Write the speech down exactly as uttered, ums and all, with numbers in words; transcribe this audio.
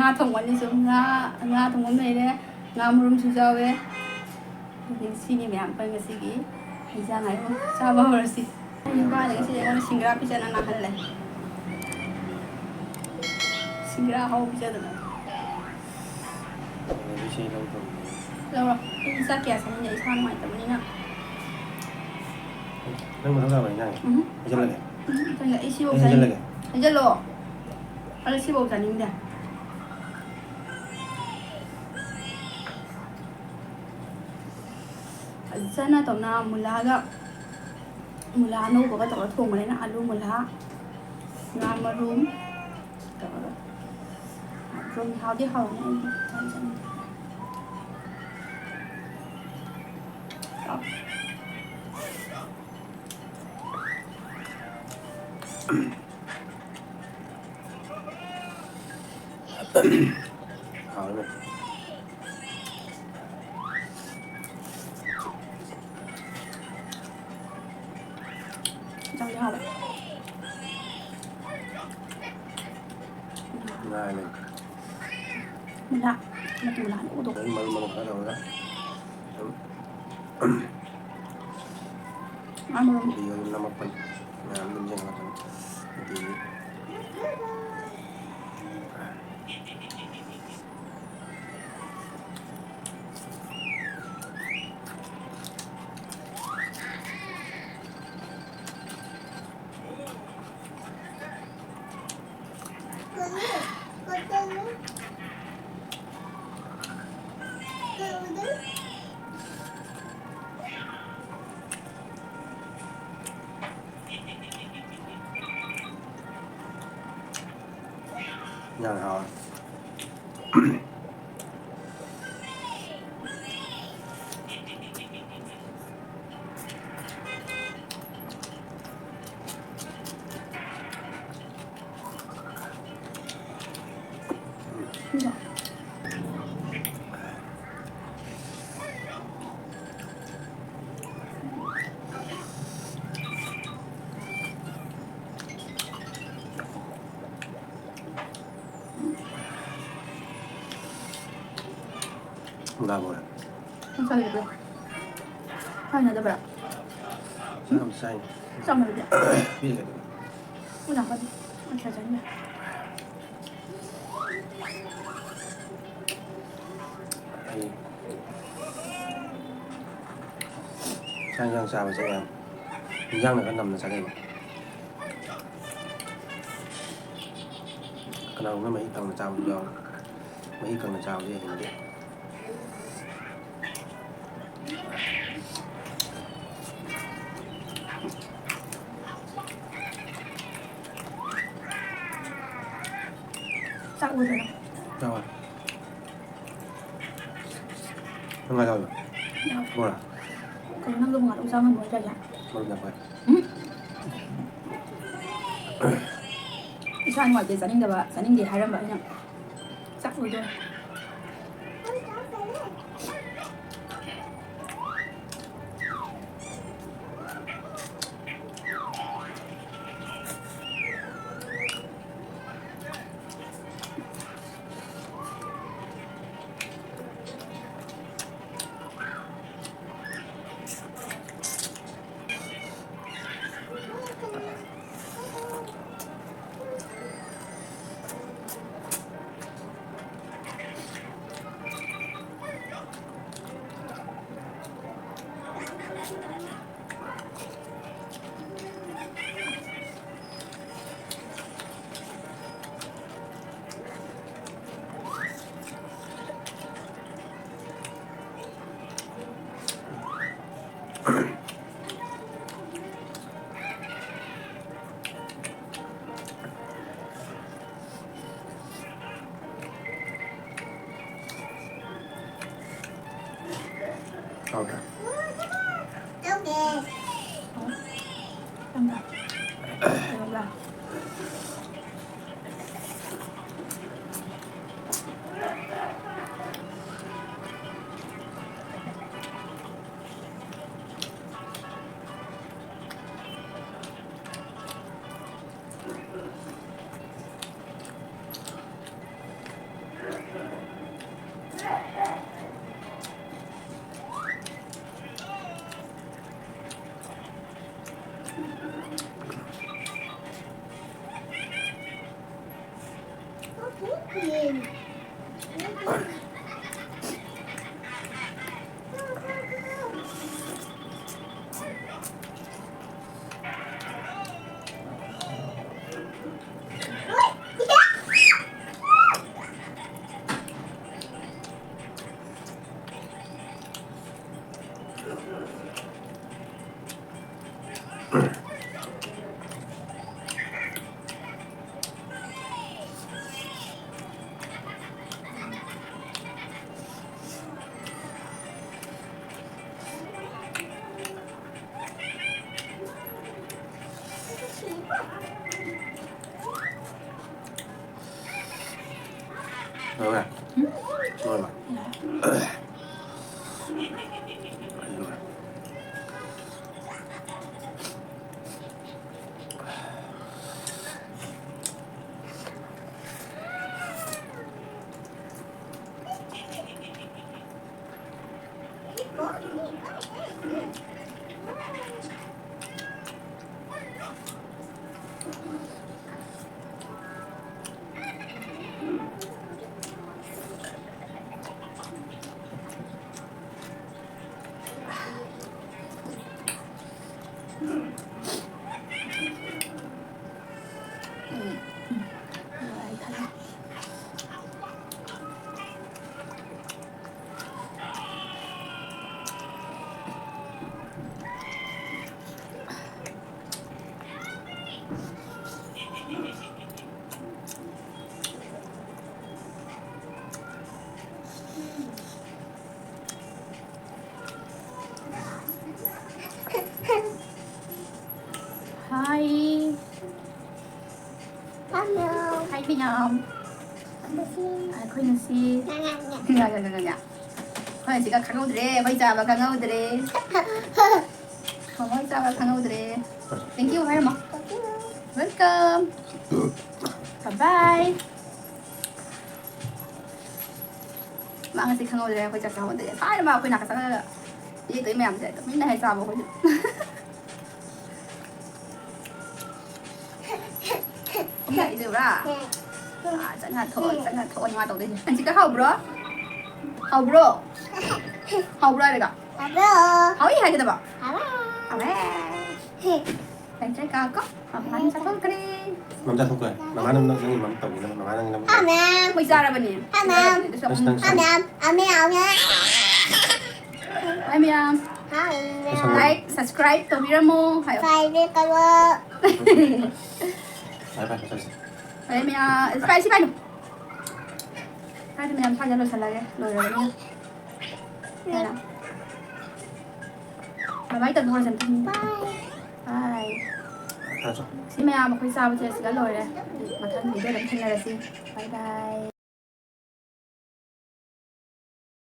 ꯉꯥ ꯊꯣꯡꯕꯅꯤ ꯁꯨꯝ, ꯉꯥ, ꯉꯥ ꯊꯣꯡꯕ ꯑꯃ ꯂꯩꯔꯦ, ꯉꯥ ꯃꯔꯨꯝꯁꯨ ꯌꯥꯎꯋꯦ꯫ ꯑꯗꯨꯗꯤ ꯁꯤꯅꯤ ꯃꯌꯥꯝ, ꯑꯩꯈꯣꯏ ꯉꯁꯤꯒꯤ ꯍꯩꯖꯥꯡ ꯍꯥꯏꯕꯨ ꯆꯥꯕ ꯍꯧꯔꯁꯤ꯫ ꯑꯩ ꯅꯨꯄꯥꯅ ꯉꯁꯤꯗꯤ ꯑꯩꯉꯣꯟꯗ ꯁꯤꯡꯒ꯭ꯔꯥ ꯄꯤꯖꯅ ꯅꯥꯍꯜꯂꯦ꯫ ꯁꯤꯡꯒ꯭ꯔꯥ ꯑꯍꯥꯎꯕ ꯄꯤꯖꯗꯅ꯫ ꯂꯧꯔꯣ꯫ ꯑꯩ ꯆꯥꯛ ꯀꯌꯥ ꯆꯥꯅꯤꯡꯗꯦ, ꯏꯁꯥ ꯅꯨꯡꯉꯥꯏꯇꯕꯅꯤꯅ꯫ ꯅꯪ ꯃꯊꯧ ꯇꯥꯕ꯭ꯔꯥ ꯏꯟꯖꯥꯡ? ꯎꯝ꯫ ꯍꯩꯖꯜꯂꯒꯦ? ꯎꯝ, ꯍꯩꯖꯜꯂꯦ꯫ ꯑꯩ ꯁꯤꯐꯧ ꯑꯩ ꯆꯥꯅꯤꯡ-, ꯍꯩꯖꯜꯂꯒꯦ? ꯍꯩꯖꯜꯂꯣ꯫ ꯑꯗꯣ ꯁꯤꯐꯧ ꯆꯥꯅꯤꯡꯗꯦ꯫ ꯐꯖꯅ ꯇꯧꯅ ꯃꯨꯂꯥꯒ, ꯃꯨꯂꯥ ꯑꯅꯧꯕꯒ ꯇꯧꯔ ꯊꯣꯡꯕꯅꯤꯅ ꯑꯂꯨ ꯃꯨꯂꯥ, ꯉꯥ ꯃꯔꯨꯝ ꯇꯧꯔꯒ꯫ ꯃꯨꯂꯥ ꯍꯥꯎꯗꯤ ꯍꯥꯎꯅꯤ, ꯑꯩꯗꯤ ꯌꯥꯝ ꯆꯥꯅꯤꯡꯉꯦ꯫ ꯍꯥꯎꯔꯦ꯫ ꯌꯥꯝ ꯍꯥꯎꯔꯦ꯫ ꯉꯥꯏ ꯂꯩ꯫ ꯃꯨꯂꯥ, ꯃꯇꯨ ꯃꯨꯂꯥ ꯑꯅꯧꯕꯗꯣ꯫ ꯑꯗꯩ ꯃꯔꯨ ꯃꯔꯨ ꯈꯔ ꯇꯧꯔꯒ ꯑꯗꯨꯝ ꯉꯥ ꯃꯔꯨꯝ꯫ ꯚꯤꯗꯤꯑꯣꯗꯨ ꯅꯝꯃꯛꯄꯅꯤ꯫ ꯃꯌꯥꯝ ꯑꯗꯨꯝ ꯌꯦꯡꯍꯜꯂꯛꯀꯅꯤ꯫ ꯑꯗꯒꯤ ꯌꯥꯝ ꯍꯥꯎꯋꯦ꯫ ꯕꯣꯔꯥ꯫ ꯅꯪ ꯆꯥꯈꯤꯕ꯭ꯔꯣ? ꯍꯥꯏꯅꯗꯕ꯭ꯔꯥ? ꯆꯥꯕꯨꯗꯤ ꯆꯥꯏ꯫ ꯆꯥꯝꯃꯗꯤ? ꯄꯤꯔꯒꯦ ꯑꯗꯨꯝ꯫ ꯎ ꯂꯥꯛꯄꯗꯤ꯫ ꯑꯠꯆꯥ, ꯆꯥꯅꯤꯡꯉꯦ꯫ ꯑꯩ ꯆꯥꯛ ꯏꯟꯁꯥꯡ ꯆꯥꯕꯁꯦ ꯌꯥꯝ, ꯏꯟꯖꯥꯡꯅ ꯈꯔ ꯅꯝꯅ ꯆꯥꯖꯩꯕ꯫ ꯀꯅꯥꯒꯨꯝꯕ ꯃꯍꯤ ꯀꯪꯅ ꯆꯥꯕꯁꯨ ꯌꯥꯎꯋꯦ꯫ ꯃꯍꯤ ꯀꯪꯅ ꯆꯥꯕꯁꯦ ꯍꯩꯅꯗꯦ꯫ ꯆꯥꯛ ꯂꯣꯏꯗꯣꯏꯔꯣ? ꯆꯥꯎꯔꯦ꯫ ꯅꯪ ꯉꯥ ꯌꯥꯎꯗ꯭ꯔꯣ? ꯌꯥꯎꯗꯦ꯫ ꯕꯣꯔꯥ? ꯀꯩꯅꯣ ꯅꯪꯗꯣ ꯉꯥ ꯑꯗꯨꯝ ꯆꯥ ꯉꯝꯃꯣꯏ ꯀꯩꯒꯤ? ꯃꯔꯨꯝ ꯌꯥꯎꯕꯩ꯫ ꯎꯝ꯫ ꯏꯁꯥ ꯅꯨꯡꯉꯥꯏꯇꯦ, ꯆꯥꯅꯤꯡꯗꯕ, ꯆꯥꯅꯤꯡꯗꯦ ꯍꯥꯏꯔꯝꯕ ꯑꯩꯅ꯫ ꯆꯥꯛ ꯂꯣꯏꯗꯣꯔꯦ꯫ ꯍꯥꯎꯇ꯭ꯔꯥ? ꯂꯣꯏꯔꯦ? ꯎꯝ? ꯂꯣꯏꯔꯦ꯫ ꯂꯣꯏꯔꯦ꯫ Hi. Hello. Hi, ꯃꯌꯥꯝ꯫ ꯑꯩꯈꯣꯏ ꯉꯁꯤ ꯉꯥ, ꯉꯥ, ꯉꯥ, ꯉꯥ꯫ ꯑꯩꯈꯣꯏ ꯉꯁꯤꯒ ꯈꯪꯍꯧꯗ꯭ꯔꯦ, ꯑꯩꯈꯣꯏ ꯆꯥꯕ ꯈꯪꯍꯧꯗ꯭ꯔꯦ꯫ ꯃꯃꯣꯏ ꯆꯥꯕ ꯈꯪꯍꯧꯗ꯭ꯔꯦ꯫ Thank you ꯍꯥꯏꯔꯝꯃꯣ꯫ Thank you꯫ Welcome꯫ Bye bye꯫ ꯃꯥ ꯉꯁꯤ ꯈꯪꯍꯧꯗ꯭ꯔꯦ, ꯑꯩꯈꯣꯏ ꯆꯥꯛ ꯆꯥꯍꯧꯗ꯭ꯔꯦ꯫ ꯊꯥꯏꯅ ꯃꯥ ꯑꯩꯈꯣꯏ ꯅꯥꯀ ꯆꯪꯉꯒ ꯌꯦꯛꯇꯣꯏ ꯃꯌꯥꯝꯁꯦ ꯇꯨꯃꯤꯟꯅ ꯍꯦꯛ ꯆꯥꯕ ꯑꯩꯈꯣꯏꯁꯨ꯫ ꯐꯝꯃ ꯂꯩꯗꯣꯏꯕ꯭ꯔꯥ? ꯑꯥ, ꯆꯪꯉ ꯊꯣꯛꯑꯣ, ꯆꯪꯉ ꯊꯣꯛꯑꯣ, ꯃꯥ ꯇꯧꯗꯣꯏꯁꯦ꯫ ꯑꯟꯖꯤꯀꯥ, ꯍꯥꯎꯕ꯭ꯔꯣ? ꯍꯥꯎꯕ꯭ꯔꯣ? ꯍꯥꯎꯕ꯭ꯔꯣ ꯍꯥꯏꯔꯒ? ꯍꯥꯎꯕ꯭ꯔꯣ? ꯍꯥꯎꯏ ꯍꯥꯏꯒꯗꯕ? ꯍꯥꯎꯋꯦ꯫ ꯍꯥꯎꯋꯦ꯫ ꯂꯩꯇ꯭ꯔꯦ ꯀꯥ ꯀꯣ? ꯃꯃꯥꯅ ꯆꯥꯊꯣꯛꯈ꯭ꯔꯦ꯫ ꯃꯝ ꯆꯥꯊꯣꯛꯈ꯭ꯔꯦ꯫ ꯃꯃꯥꯅ ꯅꯪ, ꯅꯪꯒꯤ ꯃꯝ ꯇꯧꯕꯤꯅꯕ꯫ ꯃꯃꯥꯅ ꯅꯪꯒꯤ ꯃꯝ ꯇꯧꯕꯤꯅꯕ꯫ ꯃꯣꯏ ꯆꯥꯔꯕꯅꯦ꯫ ꯑꯁ, ꯅꯪ, ꯅꯪ꯫ ꯕꯥꯏ ꯃꯌꯥꯝ꯫ ꯍꯥꯎ꯫ Like, subscribe ꯇꯧꯕꯤꯔꯝꯃꯣ ꯍꯥꯏꯌꯣ꯫ ꯐꯥꯏꯚ ꯀꯂꯣ꯫ ꯕꯥꯏ ꯃꯌꯥꯝ, ꯁꯤ ꯄꯥꯏ, ꯁꯤ ꯄꯥꯏꯅꯨ꯫ ꯁ꯭ꯋꯥꯏꯗ ꯃꯌꯥꯝ ꯁ꯭ꯋꯥꯏꯗ ꯂꯣꯏꯁꯤꯜꯂꯒꯦ, ꯂꯣꯏꯔꯕꯅꯤꯅ꯫ ꯁ꯭ꯋꯥꯏꯗ꯫ ꯕꯥꯏ ꯕꯥꯏ ꯇꯧꯊꯣꯛꯈ꯭ꯔꯁꯦ ꯑꯝꯇ꯫ ꯕꯥꯏ꯫ ꯕꯥꯏ꯫ ꯁꯤ ꯃꯌꯥꯝ ꯑꯩꯈꯣꯏ ꯆꯥꯕꯁꯦ ꯁꯤꯗ ꯂꯣꯏꯔꯦ꯫ ꯃꯊꯪ ꯚꯤꯗꯤꯑꯣꯗ ꯑꯃꯨꯛ ꯊꯦꯡꯅꯔꯁꯤ꯫ ꯕꯥꯏ ꯕꯥꯏ꯫